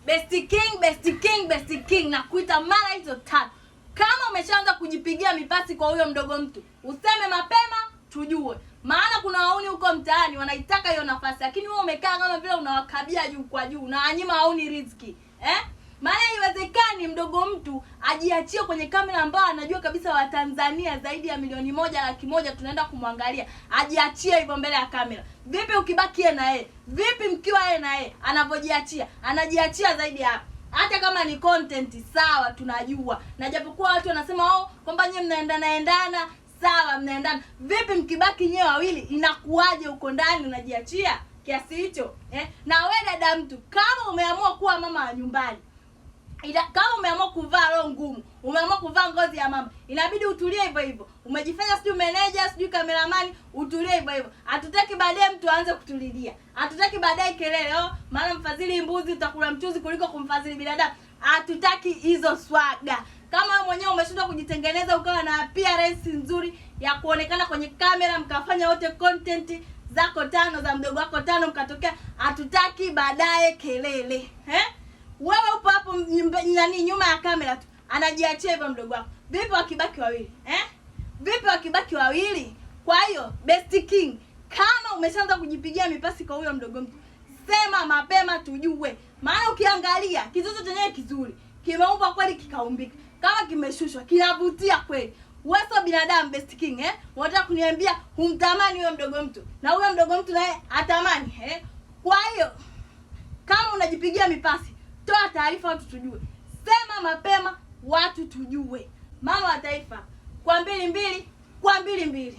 Best King, Best King, Best King, nakuita mara hizo tatu. Kama umeshaanza kujipigia mipasi kwa huyo mdogo mtu, useme mapema tujue. Maana kuna wauni huko mtaani wanaitaka hiyo nafasi, lakini wewe umekaa kama vile unawakabia juu kwa juu, unawanyima wauni riziki. Eh? Maana haiwezekani mdogo mtu ajiachie kwenye kamera ambayo anajua kabisa Watanzania zaidi ya 1,100,000 tunaenda kumwangalia, ajiachie hivyo mbele ya kamera. Vipi ukibaki yeye na yeye? Vipi mkiwa yeye na yeye? Anavyojiachia, anajiachia zaidi ya hapo. Hata kama ni content sawa, tunajua. Na japokuwa watu wanasema oh, kwamba nyie mnaendana endana, sawa mnaendana. Vipi mkibaki nyewe wawili inakuwaje huko ndani unajiachia kiasi hicho? Eh? Na we dada mtu, kama umeamua kuwa mama wa nyumbani, kama umeamua kuvaa roho ngumu, umeamua kuvaa ngozi ya mama, inabidi utulie hivyo hivyo. Umejifanya sijui meneja, sijui kameramani, utulie hivyo hivyo. Hatutaki baadaye mtu aanze kutulilia. Hatutaki baadaye kelele, oh, maana mfadhili mbuzi utakula mchuzi kuliko kumfadhili binadamu. Hatutaki hizo swaga. Kama wewe mwenyewe umeshindwa kujitengeneza ukawa na appearance nzuri ya kuonekana kwenye kamera, mkafanya wote content zako tano za mdogo wako tano, mkatokea, hatutaki baadaye kelele. Eh? Wewe upo hapo nani nyuma ya kamera tu, anajiachia hivyo mdogo wako. Vipi wakibaki wawili? Eh? Vipi wakibaki wawili? Kwa hiyo Best King, kama umeshaanza kujipigia mipasi kwa huyo mdogo mtu, sema mapema tujue. Maana ukiangalia kizuzu chenyewe kizuri, kimeumbwa kweli kikaumbika. Kama kimeshushwa kinavutia kweli. Wewe sio binadamu Best King, eh? Unataka kuniambia humtamani huyo mdogo mtu na huyo mdogo mtu naye atamani, eh? Kwa hiyo kama unajipigia mipasi, toa taarifa watu tujue. Sema mapema watu tujue. Mama wa taifa, kwa 2-2, kwa 2-2.